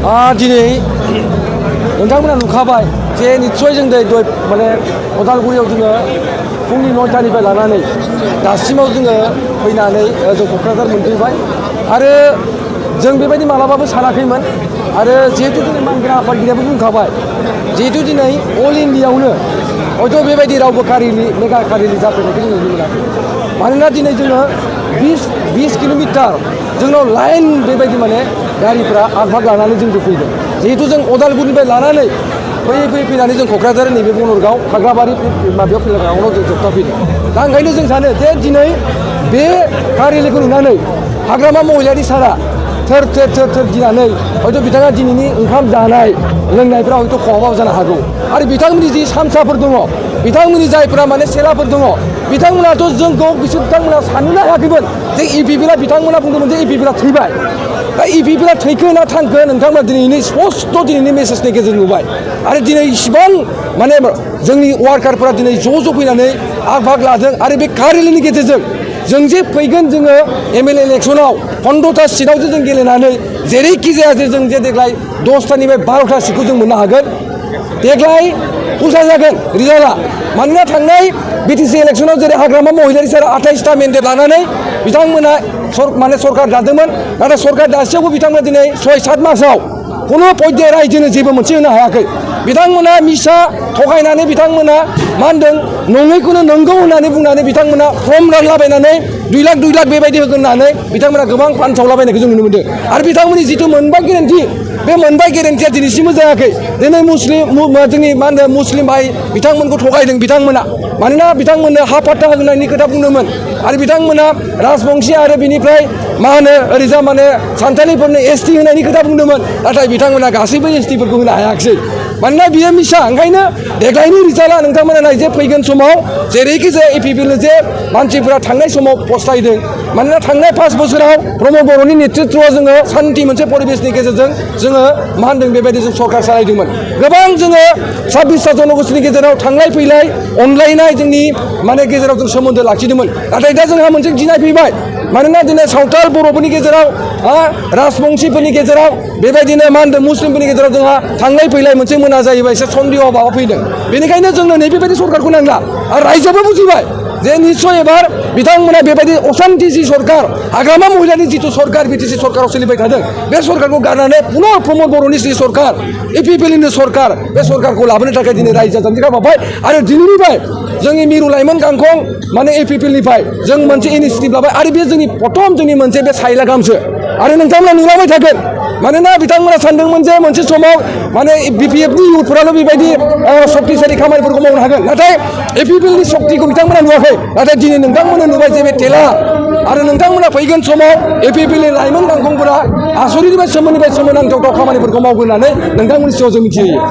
दिनै नोंथांमोना नुखाबाय जे निस्सय जों दय माने उदालगुरियाव जोङो फुंनि 9टानिफ्राय लानानै दासिमाव जोङो फैनानै जों क'क्राझार मोनफैबाय आरो जों बेबायदि मालाबाबो सानाखैमोन आरो जिहेतु दिनै मानग्रा आफादगिरियाबो बुंखाबाय जिहेतु दिनै अल इन्डियायावनो हयथ' बेबायदि रावबो मेगा खारिलि जाफैनायखौ जों नुनो मोनाखै मानोना दिनै जोङो 20 किल'मिटार जोंनाव लाइन बेबायदि माने गारिफ्रा आगभाग लानानै जों फैदों जिहेतु जों उदालगुरिनिफ्राय लानानै फैनानै जों क'क्राझार नैबे बनरगाव खाग्राबारि माबायाव फैलागावनाव जों जोबथा फैदों दा ओंखायनो जों सानो जे दिनै बे खारिलिखौ नुनानै हाग्रामा महिलारि सारा थोर गिनानै हयथ' बिथाङा दिनैनि ओंखाम जानाय लोंनायफ्रा हयथ' खहाबाबो जानो हागौ आरो बिथांमोननि जि सामसाफोर दङ बिथांमोननि जायफ्रा माने सेलाफोर दङ बिथांमोनाथ' जोंखौ बिथांमोना साननो हायाखैमोन जे इपिपिएलआ बिथांमोना बुंदोंमोन जे इपिपिएलआ थैबाय दा इपिपिएलआ थैखो ना थांखो नोंथांमोना दिनैनि स्पस्ट' दिनैनि मेसेजनि गेजेरजों नुबाय आरो दिनै इसिबां माने जोंनि वार्कारफोरा दिनै ज' फैनानै आग लादों आरो बे खारिलिनि गेजेरजों जों जे फैगोन जोङो एमएलए इलेक्सनाव 15टा सिटआवसो जों गेलेनानै जेरैखि जाया जे जों जे देग्लाय 10टानिफ्राय 12टा सिटखौ जों मोननो हागोन देग्लाय उल्था जागोन रिजाल्टआ मानोना थांनाय बिटिसि इलेक्सनाव जेरै हाग्रामा महिलारि सारा 28टा मेन्डेट लानानै बिथांमोना माने सरकार दादोंमोन नाथाय सरकार दासेयावबो बिथांमोना दिनै 6-7 मासाव खुनु पय्याय रायजोनो जेबो मोनसे होनो हायाखै बिथांमोना मिसा थगायनानै बिथांमोना मा होनदों नङैखौनो नंगौ होननानै बुंनानै बिथांमोना फर्म रानलाबायनानै 2 लाख बेबायदि होगोन होननानै बिथांमोना गोबां फानसावलाबायनायखौ जों नुनो मोनदों आरो बिथांमोननि जिथु मोनबा गेरेन्टि बे मोनबा गेरेन्टिया दिनैसिमबो जायाखै दिनै जोंनि मा होनो मुस्लिम भाइ बिथांमोनखौ थगायदों बिथांमोना मानोना बिथांमोननो हा पाट्टा होनायनि खोथा बुंदोंमोन आरो बिथांमोना राजबंशी आरो बिनिफ्राय मा होनो ओरैजा माने सानथालिफोरनो एसटि होनायनि खोथा बुंदोंमोन नाथाय बिथांमोना गासैबो एसटिफोरखौ होनो हायाखिसै मानोना बियो मिसा ओंखायनो देग्लायनि रिजाल्टआ नोंथांमोना नाय जे फैगोन समाव जेरैखि जाया इपिपिएलनो जे मानसिफोरा थांनाय समाव पस्थायदों मानोना थांनाय 5 बोसोराव प्रमद बर'नि नेतृत्वआव जोङो सान्थि मोनसे परिबेसनि गेजेरजों जोङो मा होनदों बेबायदि जों सरकार सालायदोंमोन गोबां जोङो 26टा जनगोष्ठीनि गेजेराव थांलाय फैलाय अनलायनाय जोंनि माने गेजेराव जों सोमोन्दो लाखिदोंमोन नाथाय दा जोंहा मोनसे गिनाय फैबाय मानोना दिनै सावथाल बर'फोरनि गेजेराव राजबंशीफोरनि गेजेराव बेबायदिनो मा होनदों मुस्लिमफोरनि गेजेराव जोंहा थांलाय फैलाय मोनसे मोना जायोबा एसे सन्देहआव माबा फैदों बेनिखायनो जोंनो नैबेबायदि सरकारखौ नांला आरो रायजोआबो बुजिबाय जे निस्सय एबार बिथांमोना बेबायदि असान्ति जि सरकार हाग्रामा महिलानि जिथु सरकार बिटिसि सरकाराव सोलिबाय थादों बे सरकारखौ गारनानै पुनः प्रमद बर'नि जि सरकार इपिपिएलनि सरकार बे सरकारखौ लाबोनो थाखाय दिनै रायजोआ जानजि खालामबाय आरो दिनैनिफ्राय जोंनि मिरु लाइमोन गांखं माने इपिपिएलनिफ्राय जों मोनसे इनिसिएटिभ लाबाय आरो बे जोंनि प्रथम जोंनि मोनसे बे साइला गामसो आरो नोंथांमोना नुलांबाय थागोन मानोना बिथांमोना सानदोंमोन जे मोनसे समाव माने बिपिएफनि इउथफोराल' बेबायदि सक्तिशालि खामानिफोरखौ मावनो हागोन नाथाय इपिपिएलनि सक्तिखौ बिथांमोना नुवाखै नाथाय दिनै नोंथांमोना नुबाय जे बे टेला आरो नोंथांमोना फैगोन समाव इपिपिएलनि लाइमोन गांखंफोरा आसरिनिफ्राय सोमोनांथाव खामानिफोरखौ मावगोन होननानै नोंथांमोननि सिगाङाव जों मिथिहोयो